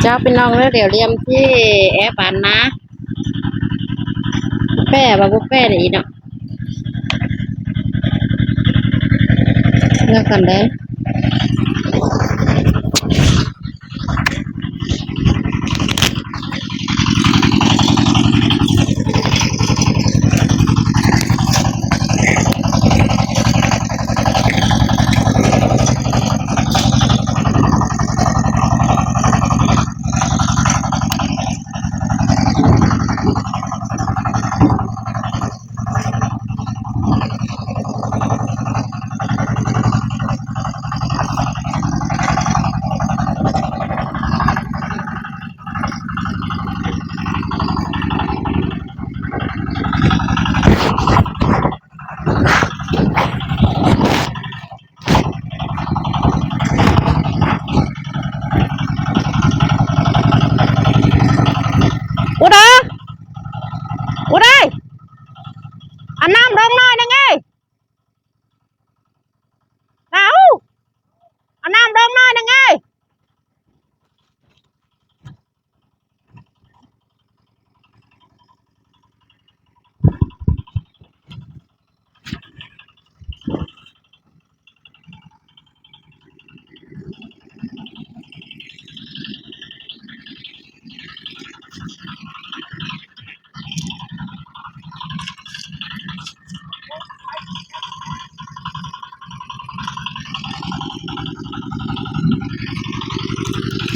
ເຈົ້າ ພີ່ນ້ອງເອີຍ ດຽວລຽມທີ່ແອບານນາ ແປ້ບໍ່ ບໍ່ແປ້ໄດ້ອີກເນາະ ເມືອກ່ອນເດີ. ອຸດາ ອຸດາ ເອົານ້ຳລົງໜ້ອຍໜຶ່ງເອີຍ. ເອົາ ເອົານ້ຳລົງໜ້ອຍໜຶ່ງເອີຍ.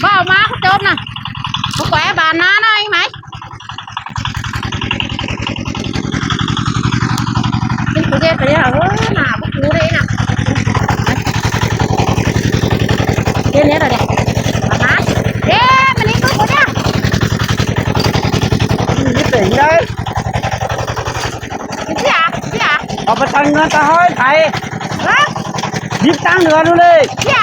ບໍ່ມາ ເຂົາໂຈມນະ ບໍ່ແກະບານນາໜ້ອຍໄໝ ເປັນຜູ້ເດດເດ ເອີ ໜ້າບໍ່ຮູ້ເດ້ນະ ເດດເດ ມາ ເດ ມານີ້ ບໍ່ໄດ້ ນີ້ເປັນໄດ ເສຍ ເສຍ ເອົາໄປຕັ້ງເຮືອນຕາຫ້ອຍໄປ ຮະ ຍິບຕັ້ງເຮືອນຫັ້ນເລີຍ ເສຍ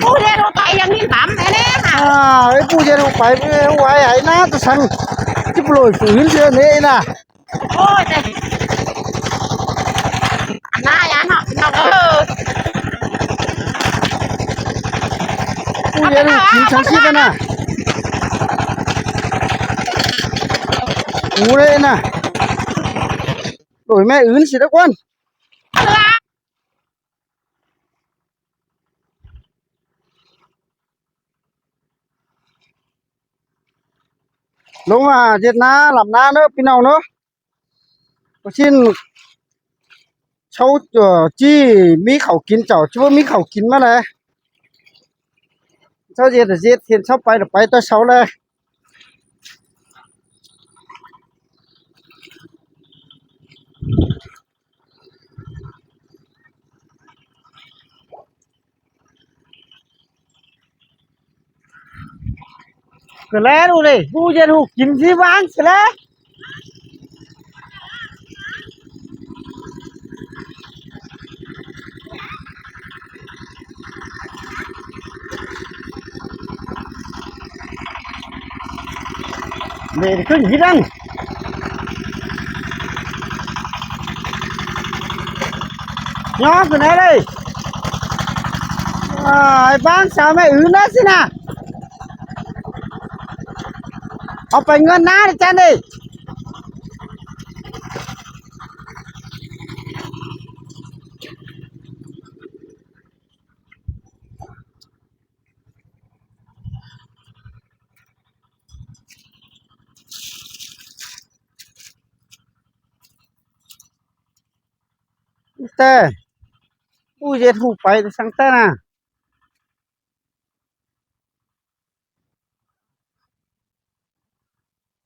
ຜູ້ເດດອອກໄປ ຢ່າມີບຳແນ່ໆ ອ່າ ເອີຍ ຜູ້ເດດອອກໄປ ເອີຍ ໄວ້ໃຫ້ນາຕະສັງ ຊິປະໂລຍຝືນເທື່ອນີ້ນະ. ໂອ້ຍ ແຕ່ອັນໜ້າຢ້ານເນາະ ພີ່ນ້ອງເອີຍ ອູ້ເຢັນກິນສັງຊີບນະ ອູເດ້ນະ ໂອ້ຍ ແມ່ອື່ນຊິດອກວັນ. ລົງມາເຮັດນາ ລຳນາເດີພີ່ນ້ອງເດີ ປະຊິນເຊົາ ເອີ ຈີ່ມີເຂົ້າກິນ ເຈົ້າຊິບໍ່ມີເຂົ້າກິນມາແລະ ເຊົາເຮັດ ເຮັດ ເຫັນເຊົາໄປລະໄປແຕ່ເຊົ້າແລະ. ກະແລດູເດ້ ຮູ້ເຢັນຮູ້ກິນຊິວາງຊິແລ. ເດ້ຂຶ້ນກິນນັ້ນ ຍໍຂຶ້ນໄດ້ເລີຍ ອ້າຍ ບ້ານສາວແມ່ອື່ນນະຊິນະ ເອົາໄປເງິນນາເດ້ຈັ່ງເດ້. ແຕ່ ອູ້ເຢັດຫູໄປແຕ່ສັງແຕ່ນະ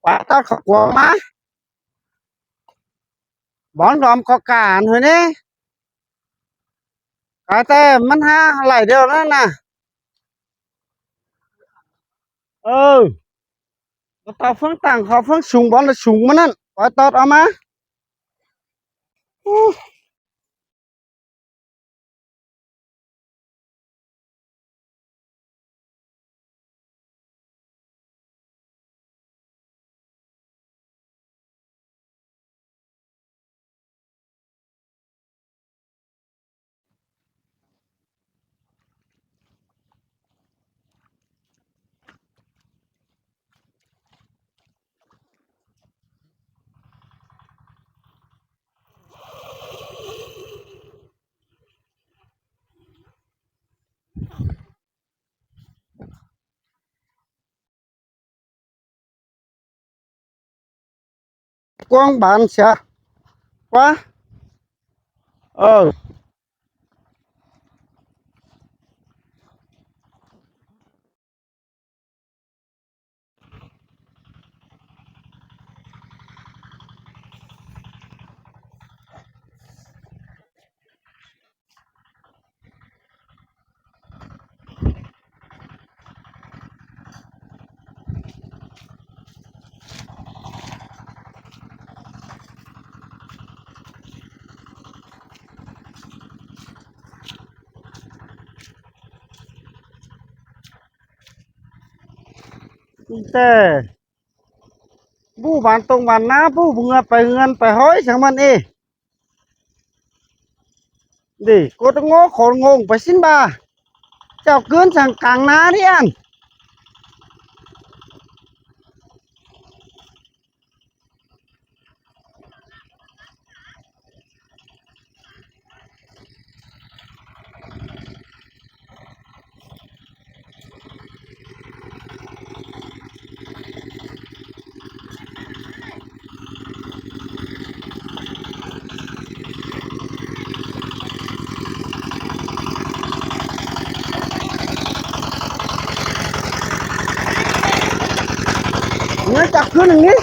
ປາຕອດເຂົາກວມມາ ບອນດອມກໍການເຮີເນ ກາຍແຕ່ມັນຫາຫຼາຍດຽວນັ້ນນະ ເອີ ບໍ່ຕໍ່ເຟືອງຕ່າງເຂົາເຟືອງສູງ ບອນລະສູງມັນນັ້ນ ປາຕອດເອົາມາ. ກວ້າງບານເສຍ ວ່າ ເອີ. ແຕ່ ບໍ່ບານຕົງບານນາ ຜູ້ເມືອໄປເຮືອນໄປຮ້ອຍ ຊ່າງມັນເອ. ດີ ກົດງໍຂໍງົງໄປຊິນບາ ເຈົ້າກືນຊ່າງກາງນານີ້ອັນ. ເງີຍຈັບຄືນຢ່າງນີ້.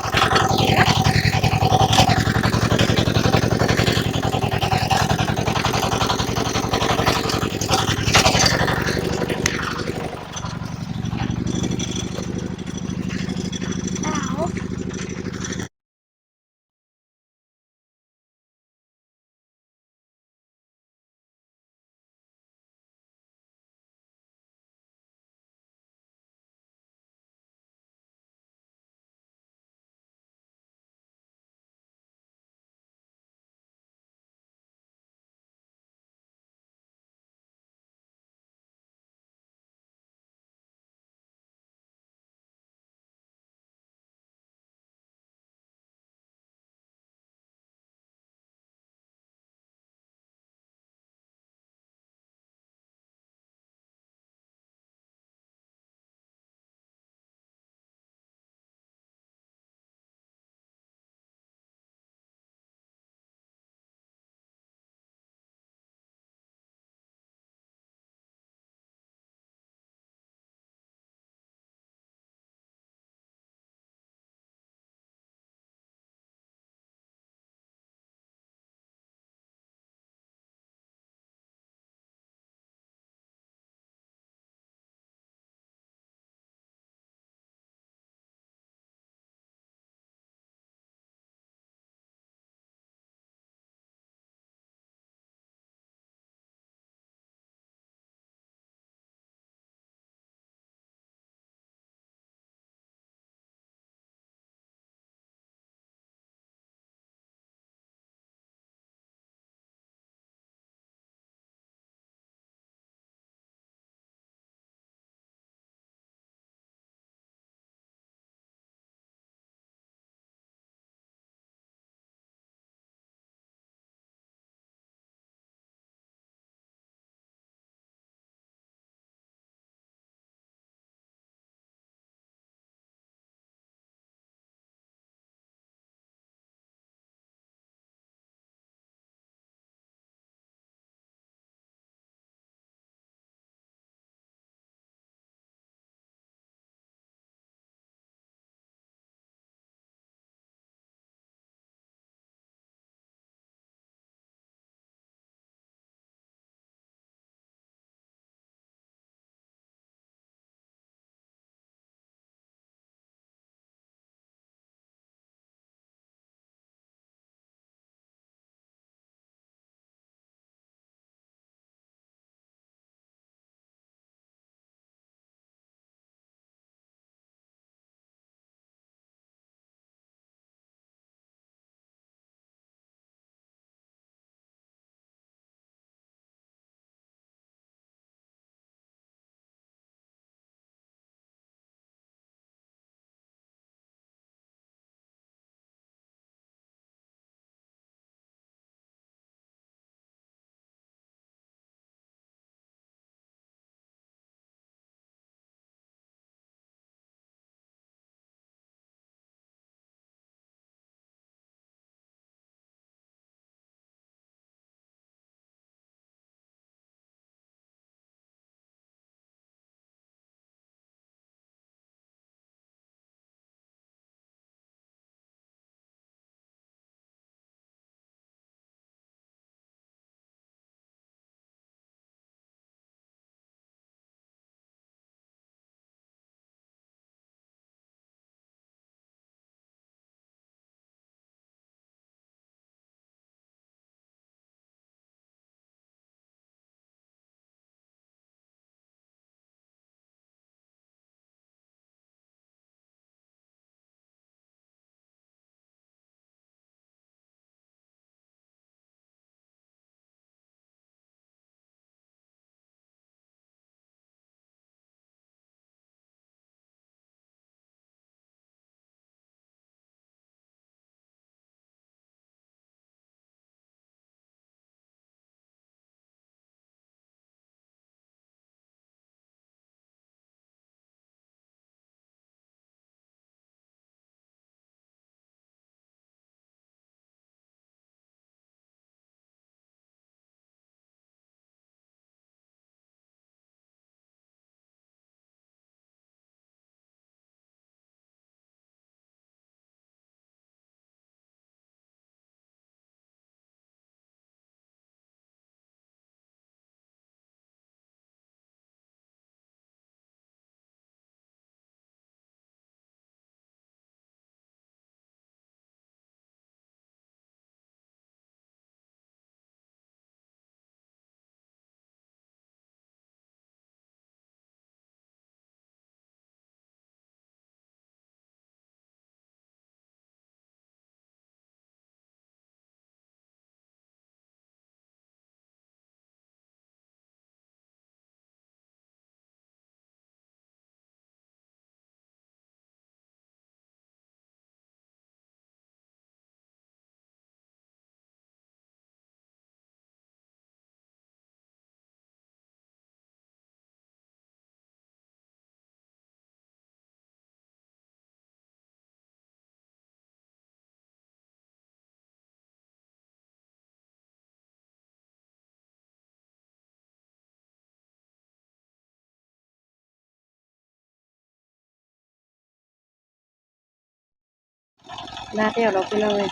ລາດແລ້ວດອກພີ່ນ້ອງເອີຍ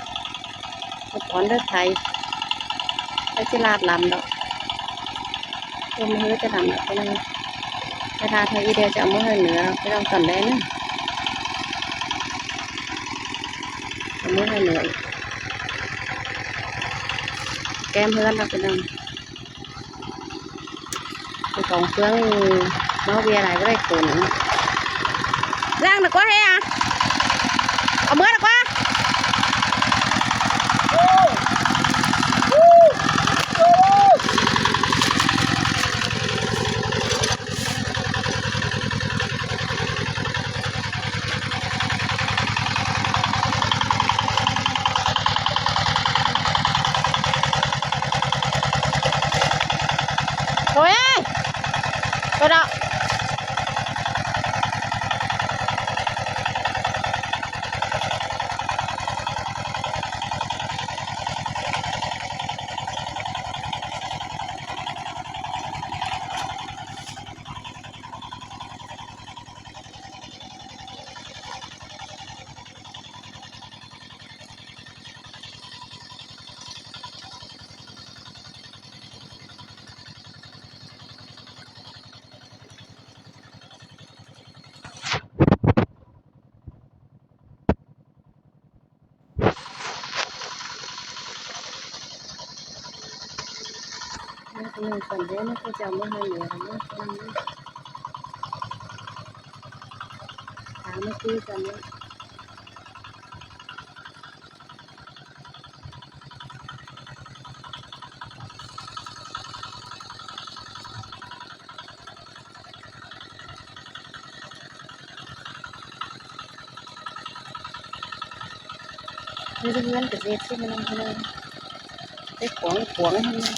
ສະປອນເດີໄຖ ໄປຊິລາດລຳດອກ ລົມເຮີຈະດຳດອກພີ່ນ້ອງ ໄປລາດໃຫ້ອີ່ເດວ ຈະເອົາເມືອໃຫ້ເໜືອ ພີ່ນ້ອງ ຕອນແລງເດີ ເອົາເມືອໃຫ້ເໜືອອີກ ແກ້ມເຮືອນດອກພີ່ນ້ອງ. ເຈົ້າຂອງເຟືອງເມົາເບຍຫຼາຍບໍ່ໄດ້ໂກນ ລ້າງດອກກວ່າເຮີຍ ເອົາເມືອດອກກວ່າ. ໂອ້ຍ ໂດດເອົາ. ມີແຕ່ເຮືອນກະເສດຊິມັນນັ້ນເລີຍ ໄປຂວາງຂວາງຫັ້ນ.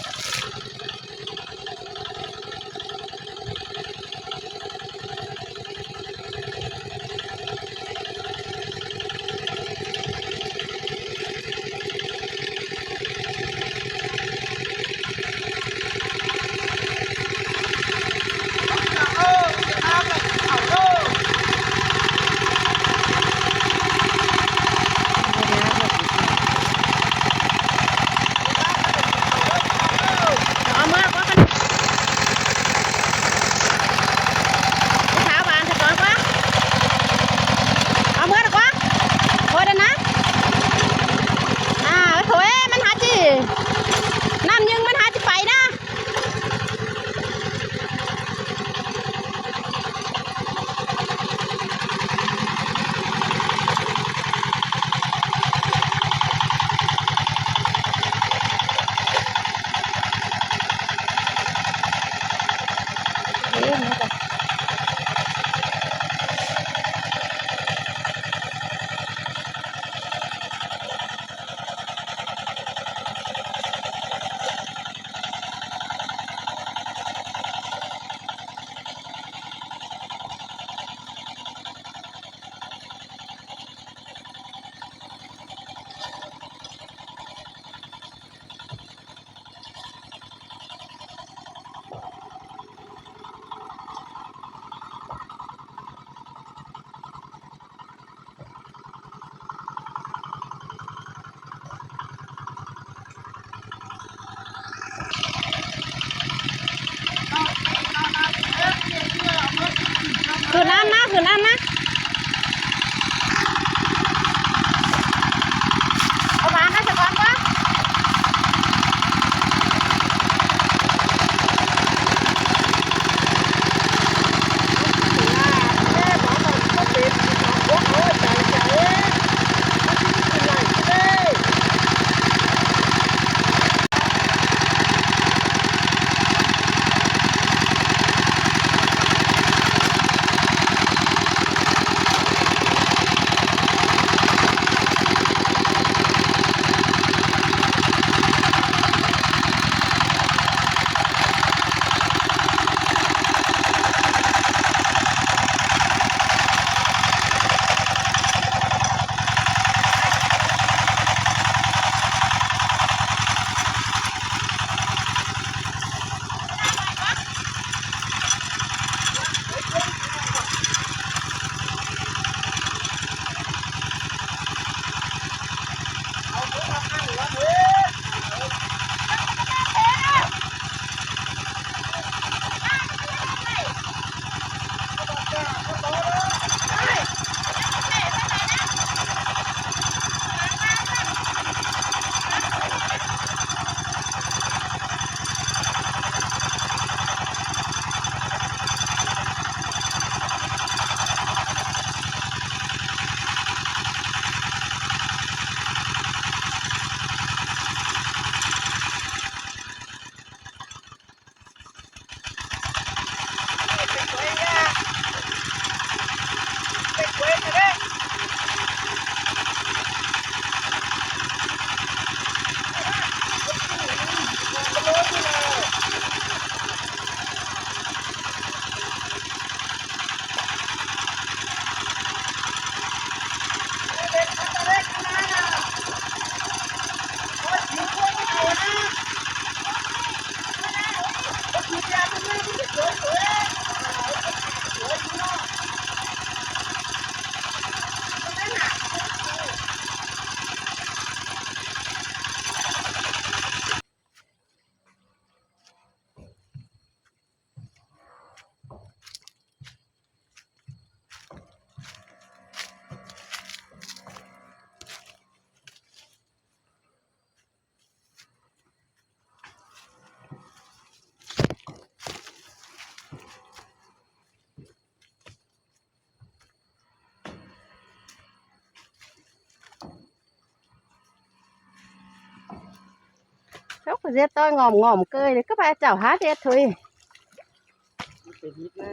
ເຮັດຕ້ອຍງອມໆເກີຍ ກໍໄປເຈົ້າຫາເຮັດເຖິຍ ມັນເປັນເຫັດນາ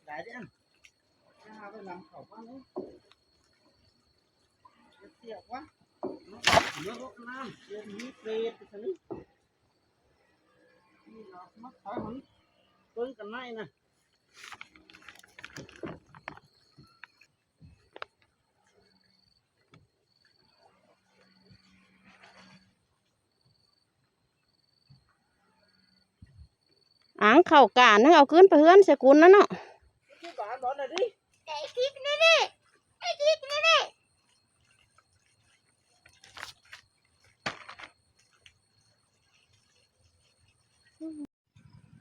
ຫຼາຍເດ້ ຫາໄປນຳເຂົ້າບ້ານເດ້ ເສຍກວ່າ ເມືອລົດນ້ຳ ເປັນເຫັດເປັດ ນີ້ລະ ມາຂາຍມັນ ເບິ່ງກັນໃນນະ. ອາງເຂົ້າການ ເອົາຂຶ້ນໄປເຮືອນໃສ່ກຸນນະເນາະ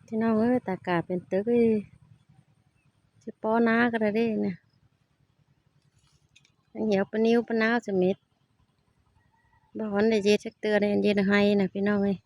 ພີ່ນ້ອງເອີຍ ຕາກາເປັນຕຶກເອີຍ ຊິປໍນາກໍໄດ້ເດ້ນະ ຍັງຫ່ຽວປະນິ້ວປະນາວສະເມັດ ບໍ່ທັນໄດ້ເຮັດຈັກເທື່ອເດ້ ເຮັດໄຮ່ນະ ພີ່ນ້ອງເອີຍ.